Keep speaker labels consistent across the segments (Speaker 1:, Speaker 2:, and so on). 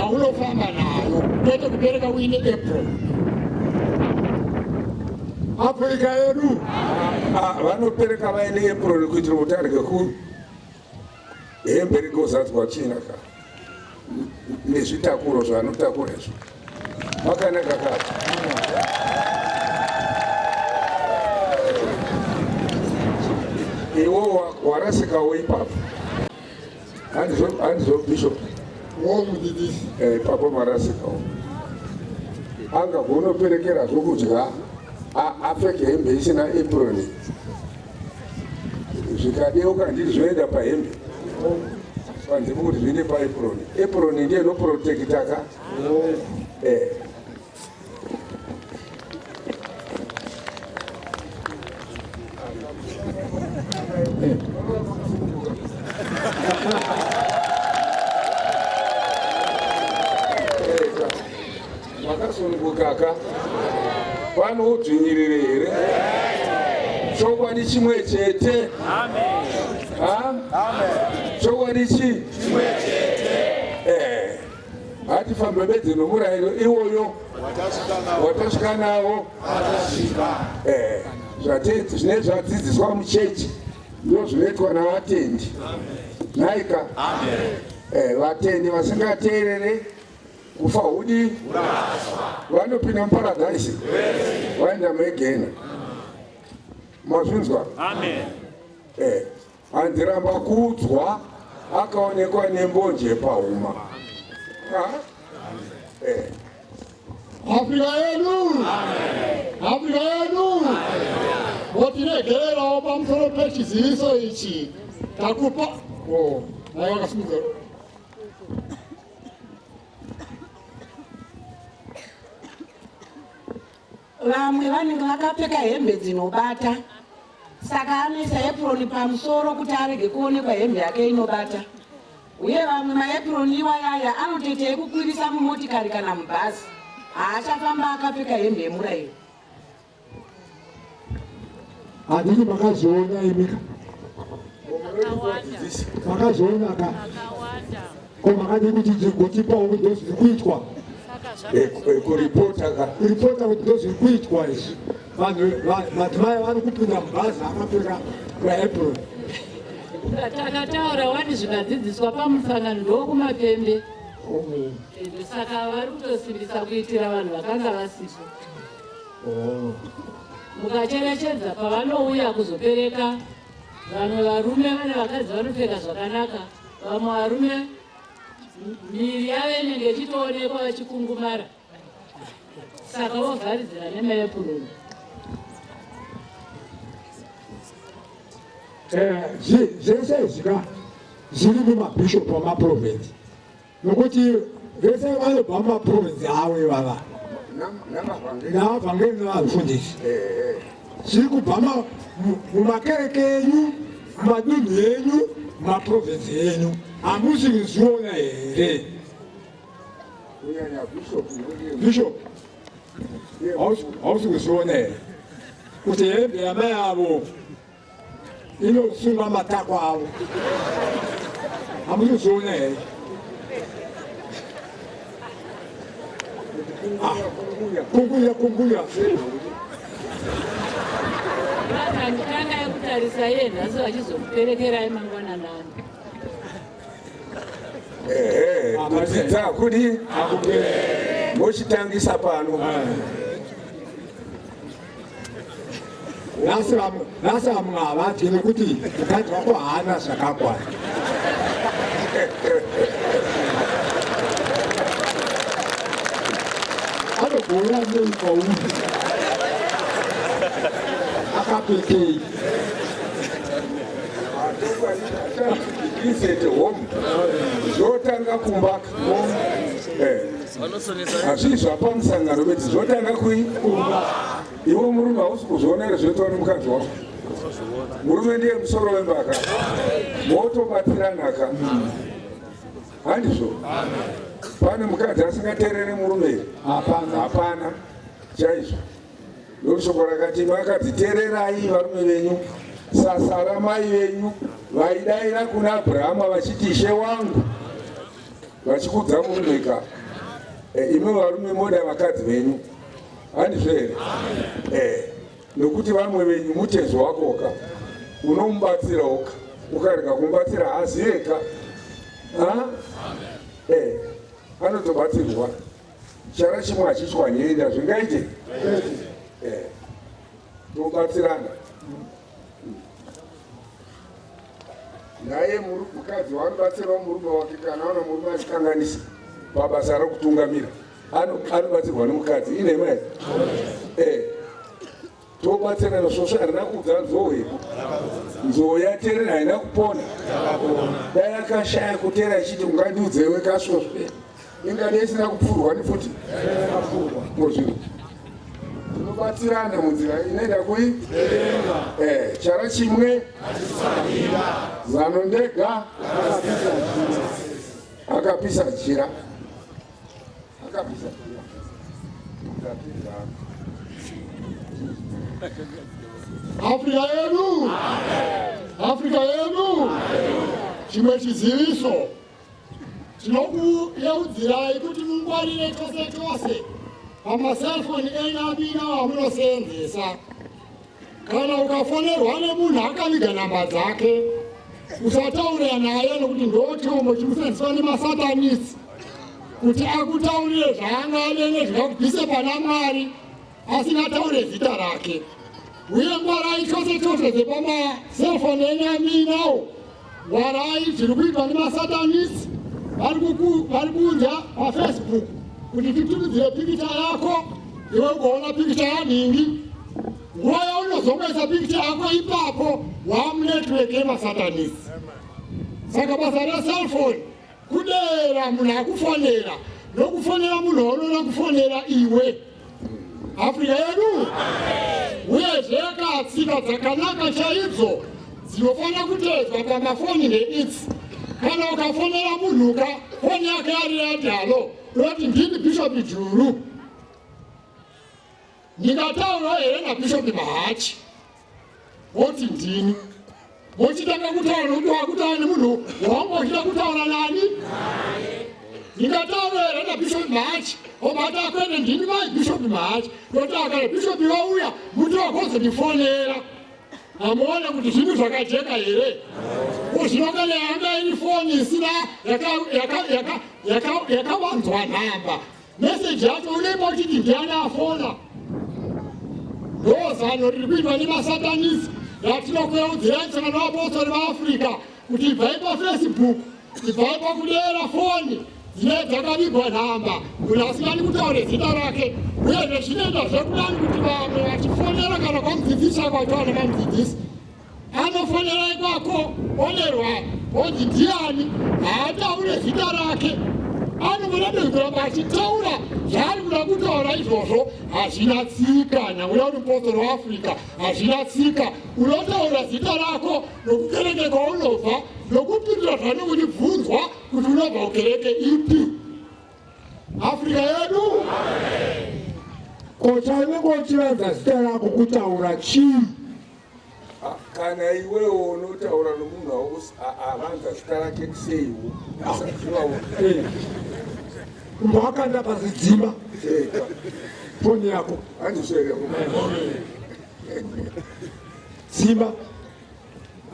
Speaker 1: yaunofamba nayo, kwete kupereka uine apron.
Speaker 2: Afrika yedu.
Speaker 3: Ah, vanopereka vaine apron kuitira kuti arege ku hembe rigozadzwa tsvina ka nezvitakuro zvaanotakura izvo. Makanaka ka. Iwo warasikawo ipapo. Handizvo bishop.
Speaker 1: Wo mudzidzisi.
Speaker 3: Eh, ipapo marasikawo. Angagonoperekera zvokudya apfeke hembe isina apron. Zvikadeuka ndizvo zvinoenda pahembe. Panze pokuti zviende paapron. Apron ndiyo inoprotecta ka. Eh. Makasunungukaka pano udzvinyirire here? Chokwadi chimwe chete. Chokwadi chi? Chimwe chete. Eh. Hatifambe bedzi nomurayiro iwoyo watasvika nawo. Eh, zvine zvadzidziswa muchechi ndo zvinoitwa navatendi. Nhaika? Eh, vatendi vasingateerere kufa hudi vanopinda muparadhaisi vaenda muegena. Mazvinzwa? Eh, Hanzi ramba kuudzwa akaonekwa nembonje pahuma. Eh.
Speaker 1: Afrika yedu, Afrika yedu, votiregererawo pamusoro pechiziviso ichi takupa. Oh, mai vakasimudza.
Speaker 4: Vamwe vanenge vakapfeka hembe dzinobata saka anoisa epuroni pamusoro kuti arege kuonekwa hembe yake inobata. Uye vamwe maepuroni iwayaya anotoita ekukwirisa mumotikari kana mubhazi, haachafamba akapfeka hembe yemurayiro.
Speaker 2: Handiti makazviona imika? Makazviona ka? Ko makadii kuti gotipawo kuti ndozviri kuitwa?
Speaker 3: Kuripota ka?
Speaker 2: Kuripota kuti ndozviri kuitwa izvi. Vanhu madzimai vari kupinda mubhazi akapfeka maapron.
Speaker 5: Takataura wani zvikadzidziswa pamusangano ndokumapembe. Saka vari kutosimbisa kuitira vanhu vakanga vasipo.
Speaker 2: Oh.
Speaker 5: Mukacherechedza pavanouya kuzopereka vamwe varume vane vakadzi vanopfeka zvakanaka, vamwe varume miri yavo inenge ichitoonekwa vachikungumara, saka vovharidzira nemaepuroni.
Speaker 2: Eh, zvese izvi ka zviri mumabhishopu amaprovinsi nokuti vese vanobva mumaprovinsi avo ivava navavhangeri navafundisi zviri kubva mumakereke enyu mumadunhu enyu mumaprovinsi enyu hamusi kuzviona here bishop hausi kuzviona here kuti hembe yamai avo inosunga matako avo hamusi kuzviona here ah, kunguya kunguya
Speaker 5: Tanga yekutarisa iye nhasi vachizokuperekerai mangwanani ano.
Speaker 3: Ehe, kudzidza hakudi mochitangisa pano.
Speaker 2: Nhasi vamwe havadyi nekuti mukadzi wako haana zvakakwana. Anogouya nei kwauri? Akapfekei?
Speaker 3: Is at home zvotanga kumba hazvii zvapamusangano bedzi zvotanga kui kumba iwe murume hausi kuzviona here zvinoitwa nemukadzi wako murume ndiye musoro wembaka motobatsiranaka handizvo pane mukadzi asingaterere murume here
Speaker 2: hapana
Speaker 3: hapana chaizvo Ndoshoko rakati vakadzi tererai varume venyu saSara mai venyu vaidaira kuna Abrahama vachiti ishe wangu. Vachikudza murumeka. Imi varume moda vakadzi venyu. Handizvo here? Nokuti vamwe venyu mutezo wakoka. Unomubatsirawoka. Ukarega kumubatsira haaziveka. Anotobatsirwa. Chara chimwe hachitwanyenda zvingaite? Tobatsirana. Naye mukadzi waanobatsirawo murume wake kana aona murume achikanganisa pabasa rokutungamira anobatsirwa nemukadzi. Inhema here? Tobatsirana. Svosve harina kudza nzou here? Nzou yaterera haina kupona. Dai akashaya kutera ichiti ungandiudzewe kasvosve, ingade isina kupfurwa nefuti ngozvino. Tinobatsirana munzira inoenda kui chara chimwe zano ndega akapisa jira. Akapisa jira.
Speaker 1: Afrika yedu, Afrika yedu, chimwe chiziviso tinokuyeudzirai kuti mungwarire chose chose pamaselfoni enyu amina amunoseenzesa. Kana ukafonerwa nemunhu akaviga namba dzake, usataurira naye, nokuti ndochombo chinoshandiswa nemasatanisi kuti akutaurire zvaangade nezvingakubvise pana Mwari asingataure zita rake. Uye ngwarai chose chose dzepamaselfoni enyu amuinawo. Ngwarai zviri kuitwa nemasatanisi. Vari kuunza paFacebook kuti titumidzire pikicha yako, iwe ugoona pikicha yanhingi. Nguva yaunozongoisa pikicha yako ipapo, wamunetwork yemasatanisi. Saka basa reselfoni kudera munhu akufonera nokufonera munhu waunoda kufonera iwe. Afrika yedu. Uyezve katsika dzakanaka chaidzo dzinofanira kuteedzwa pamafoni neidzi. Kana ukafonera munhuka foni yake ari yadhalo, unoti ndini Bishop Juru, ndingataurawo here naBishop Mahachi? Woti ndini. Mochitanga kutaura nokuti wakutaura nemunhu wawanga uchida kutaura nani. Ndingataura here naBishop Mahachi? Obata akwende ndini mai Bishop Mahachi. Ndoti akana Bishop vauya muti wakozondifonera. Amuona kuti zvinhu zvakajeka here? Ko zvino kana yanga iri foni isina yakawanzwa nhamba, meseji yacho unoipa uchiti ndiani afona? Ndo zano riri kuitwa nemasatanisi ratinokuyeudzirai musangano vapostori vaAfrica kuti ibvai paFacebook, ibvai pakudera foni dzine dzakavigwa nhamba, munhu asingadi kutaure zita rake. Uyezve zvinoita zvekudani kuti vamwe vachifonera kana kwamudzidzisi akataura nemamudzidzisi, anofonera ikako onerwa onzi ndiani, haataure zita rake, anongoda kuramba achitaura zvaari kuda kutaura. Izvozvo hazvina tsika. Nyange uri mupostori waAfrica, hazvina tsika. Unotaura zita rako nokukereke kwaunobva nokupindura zvanenge uchibvunzwa kuti unobva kukereke ipi. Afrika yedu.
Speaker 2: Ko chaunenge uchivanza zita rako kutaura chii?
Speaker 3: Kana iwewo unotaura nomunhu avanza zita rake seiwo asazivawo.
Speaker 2: Kumba wakanda pasi, dzima foni yako.
Speaker 3: Handizvo.
Speaker 2: Dzima.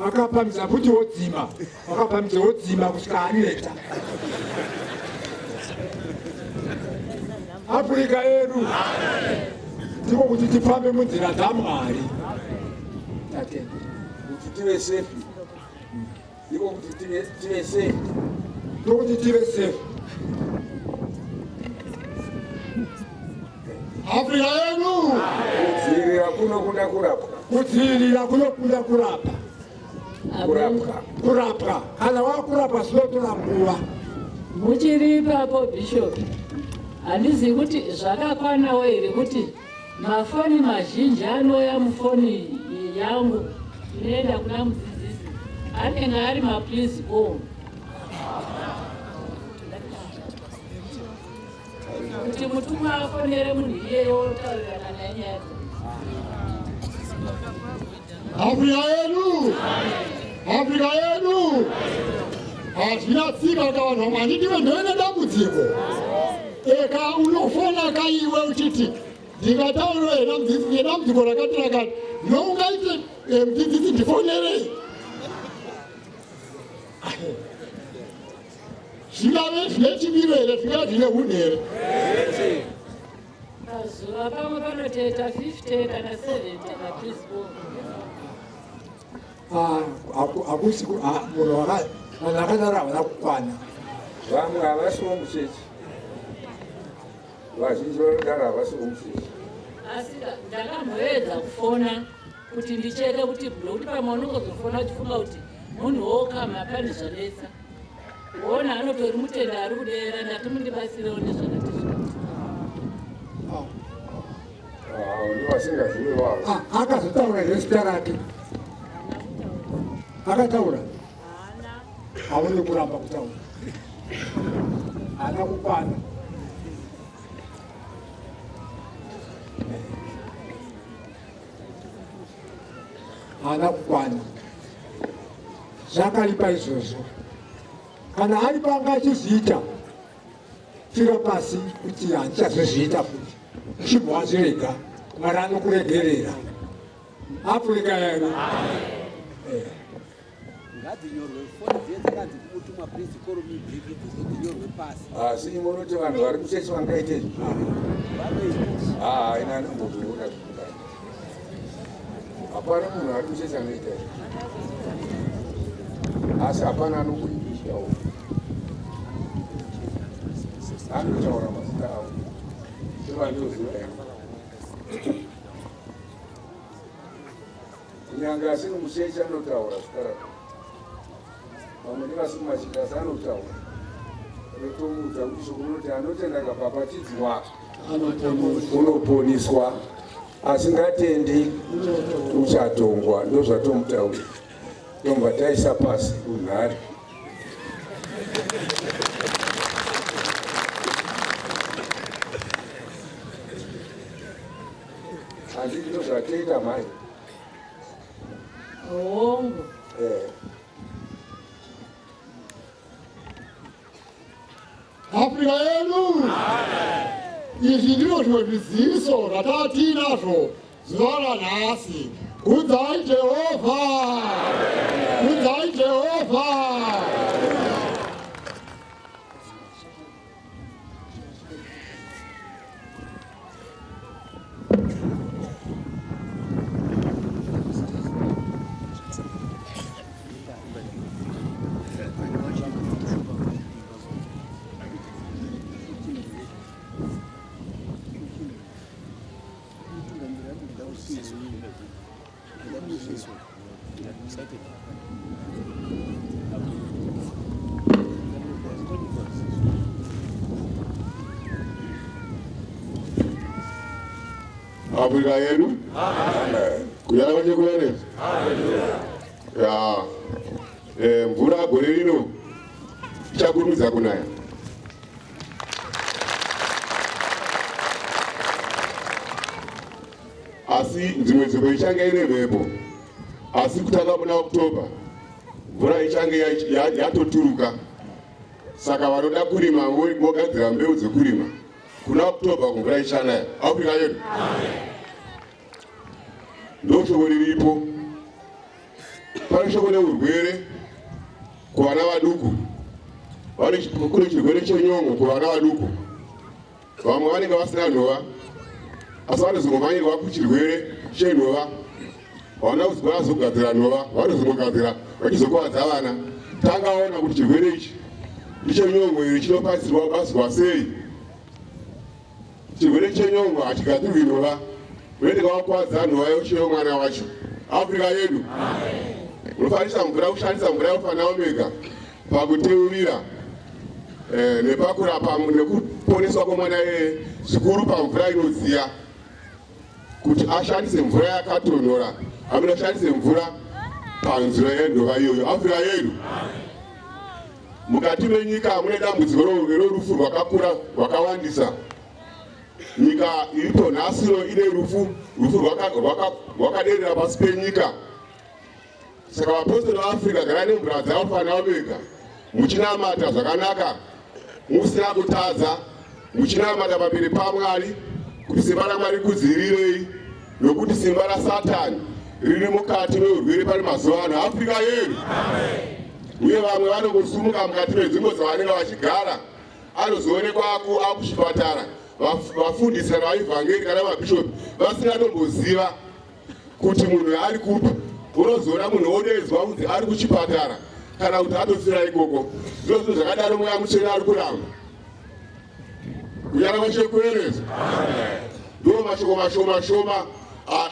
Speaker 2: Akapamidza futi wodzima, akapamidza wodzima kusvika aneta. Afrika yedu, ndiko kuti tifambe munzira dzaMwari. Tatenda.
Speaker 3: Kuti tive safe, ndiko kuti tive safe.
Speaker 2: Ndokuti tive safe.
Speaker 1: Afrika yedu.
Speaker 3: Kudzivirira kunokunda kurapwa.
Speaker 2: Kudzivirira kunokunda kurapa.
Speaker 3: Kurapwa.
Speaker 2: Kurapwa, kana wakurapwa zvinotora nguva.
Speaker 5: Muchiri ipapo, Bishop, handizivi kuti zvakakwanawo here kuti mafoni mazhinji anouya mufoni yangu inoenda kuna mudzidzisi anenge ari maplease call, kuti mutumwa afonere munhu iyeyo otaurirana naye nyaya.
Speaker 1: Afrika yedu, Afrika yedu. Hazvina tsika ka vanhu vamwe handidiwe ndoine dambudziko. Eka unofona ka iwe uchiti ndingataura here mudzidzisi nedambudziko rakati rakati noungaite eh, mudzidzisi ndifonerei zvingave zvine chimiro here zvingave zvine hunhu here
Speaker 5: Pazuva pamwe panotoita 50 kana 70 mapisco.
Speaker 2: Ah, hakusi ah, munhu vanhu vakadaro havana kukwana.
Speaker 3: Vamwe havasiwo muchechi, vazhinji vanodaro havasiwo muchechi.
Speaker 5: Asi ndakamboedza kufona kuti ndicheke kuti nokuti pamwe unongozofona uchifunga kuti munhu wokama pane zvanetsa. Ona anotori mutenda ari kudera ndati mundibatsirewo nezvakati zvakati.
Speaker 2: Ah, akazotaura here zita rake? Akataura? Haone kuramba kutaura. Haana kukwana. Haana kukwana. Zvakaipa izvozvo. Kana ari panga achizviita, pfira pasi kuti handichazozviita futi. Chibva wazvirega, Mwari anokuregerera. Afrika yedu. Eh.
Speaker 6: Ngadzinyorwe foni dziye dzakanzi kumutumwa please call me back idzodzo dzinyorwe pasi.
Speaker 3: Asi munoti vanhu vari kuchechi vangaite izvi here?
Speaker 6: Vanoita.
Speaker 3: Ah, ina anombozviona zvakadai. Hapana munhu ari kuchechi anoita izvi. Asi hapana anokuipishawo. Anotaura mazita avo. Sevanoziva here? Kunyange asiri muchechi anotaura zita rake. Vamwe ndevasiri mumachechi asi anotaura. Unotomuudza kuti shoko rinoti anotenda akabhabhatidzwa unoponiswa, asingatendi uchatongwa. Ndozvatomutaurira. Tobva taisa pasi runhare. Handiti ndozvatoita mhai?
Speaker 5: Hongu.
Speaker 3: Eh.
Speaker 1: Afrika yedu. Izvi ndizvo zvimwe zviziviso zvatava tiinazvo zuva ranhasi. Kudzai Jehovha! Kudzai Jehovha!
Speaker 7: Afrika yedu kuyara kwache kuvere ya eh, mvura gore rino ichakurumidza kunaya. Asi dzimwe nzvimbo ichange ine mhepo, asi kutanga muna October mvura ichange yatoturuka. Saka vanoda kurima vogadzira mbeu dzekurima kuna October kumvura ichanaya. Afrika yedu ndoshoko riripo. Pane shoko reurwere kuvana vaduku, kune chirwere chenyongo kuvana vaduku. Vamwe vanenge vasina nhova asi vanozongomhanyirwa kuchirwere chenhova, havana kuzogadzira nhova, vanozongogadzira vachizokuvadza vana. Tanga waona kuti chirwere ichi ichenyongo iri chinobatsirwa batsirwa sei? Chirwere chenyongo hachigadzirwi nhova, unenge wakuvadza nhova yochiyo mwana wacho. Afrika yedu unofanisa mvura kushandisa mvura yofanira omega pakuteurira eh, nepakurapa nekuponeswa kwemwana iyeye, zvikuru pamvura inodziya, kuti ashandise mvura yakatonhora amene ashandise mvura panzira yendova iyoyo. Afrika yedu mukati menyika mune dambudziko rorufu rwakakura rwakawandisa. Nyika iripo nhasi ino ine rufu rufu rwakaderera pasi penyika. Saka vapostori vaAfrica garai nemvura dzavo fana vega. muchinamata zvakanaka musina kutadza muchinamata pamberi paMwari kuti simba raMwari rikudzivirirei nokuti simba raSatani riri mukati meurwere pari mazuva ano. Afrika yedu uye vamwe vanongosumuka mukati menzvimbo dzavanenge vachigara anozoonekwa akuchipatara vafundisi kana vaivhangeri kana mabhishopi vasingatomboziva kuti munhu ari kupi. Unozoona munhu odeedzwa kunzi ari kuchipatara kana kuti atofira ikoko. Zvino zvinhu zvakadaro Mweya Mutsvene ari kuramba kunyara kwachekuereza. Ndiwo mashoko mashoma shoma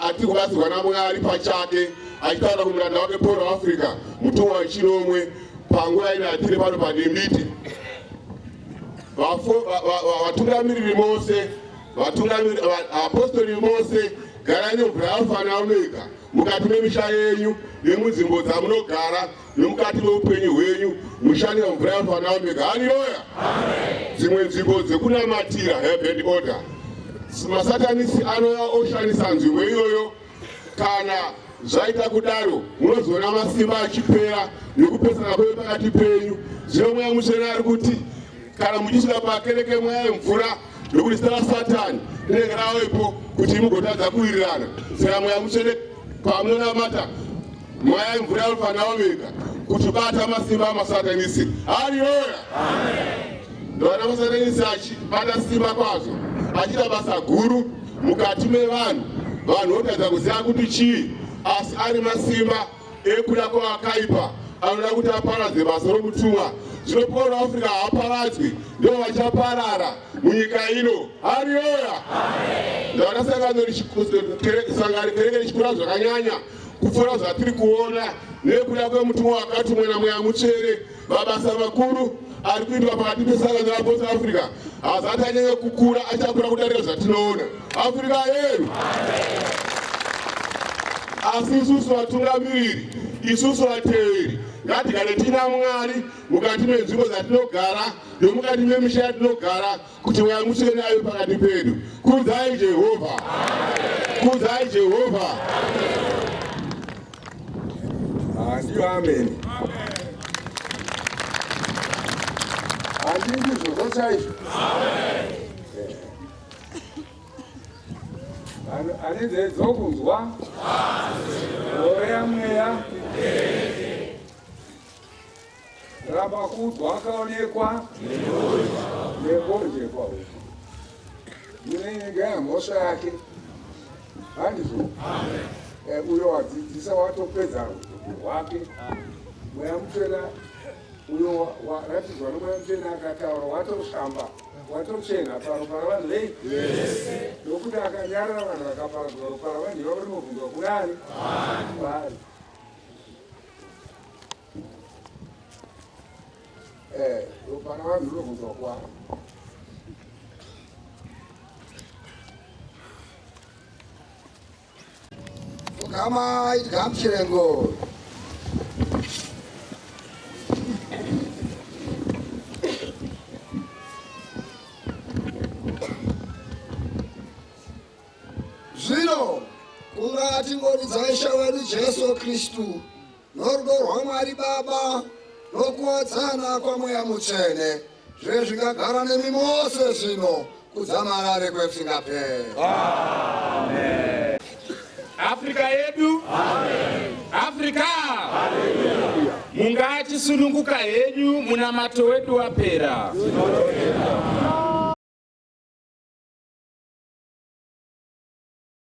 Speaker 7: atiri kubatsirwa naMwari pachake achitaura kumuranda wake Paul Africa mutumwa wechinomwe panguva ino yatiri pano padembiti. Vatungamiriri mose, vatungamiriri, vapostori mose, garai nemvura yaAlfa naOmega mukati memisha yenyu nemunzvimbo dzamunogara nemukati meupenyu hwenyu, mushandira mvura yaAlfa naOmega. Haleluya! Dzimwe nzvimbo dzekunamatira have and order, masatanisi anouya oshandisa nzvimbo iyoyo. Kana zvaita kudaro, munozoona masimba achipera nekupesana kweve pakati penyu. Zvino Mweya Mutsvene ari kuti kana muchisvika pakereke mweya yemvura, nokuti zita raSatani rinenge ravepo kuti mugotadza kuwirirana. Saka Mweya Mutsvene pamunonamata mweya yemvura yanofanira omega kuti bata masimba amasatanisi. Haleluya! Ndovana masatanisi achibata simba kwazvo, achiita basa guru mukati mevanhu, vanhu votadza kuziva kuti chii, asi ari masimba ekuda kwavakaipa anoda kuti aparadze basa romutumwa. Zvino Paul Africa haaparadzwi, ndivo vachaparara munyika ino. Haleluya! Ndaona sangano sangano kereke richikura zvakanyanya kupfuura zvatiri kuona nekuda kwemutumwa wakatumwa naMweya Mutsvene. Mabasa makuru ari kuitwa pakati pesangano raApostle Africa haasati anyanya kukura, achakura kudarika zvatinoona. Africa yedu. Asi isusu vatungamiriri, isusu vateveri, ngatigare tiina Mwari mukati menzvimbo dzatinogara nomukati memisha yatinogara, kuti Mweya Mutsvene ave pakati pedu. Kudzai Jehovha, kudzai Jehovha.
Speaker 3: Ndiyo ameni. Handi ndizvozvo chaizvo. Ane nzeve dzokunzwa, roya mweya, ramba kuudzwa akaonekwa nekonjekwa uku munenge mhosva yake handizvo? Uyo wadzidzisa watopedza hwake. Mweya Mutsvene uyo waratidzwa noMweya Mutsvene akataura watoshamba watochena paropa ravanhu vei, nokuti akanyarara vanhu vakaparadzwa, ropa ravanhu ivavo rinobvunzwa kunani? Kwaari. Ropa ravanhu rinobvunzwa kwaari.
Speaker 2: Pfugamai tigamuchire ngoro. Zvino kungati ngoni dzaIshe wedu Jesu Kristu norudo rwaMwari Baba nokuwadzana kwaMweya Mutsvene zvive zvingagara nemi mose zvino kudzamarare kwekusingaperi.
Speaker 8: Amen. Afrika yedu. Amen. Afrika. Mungatisununguka henyu, munamato wedu wapera.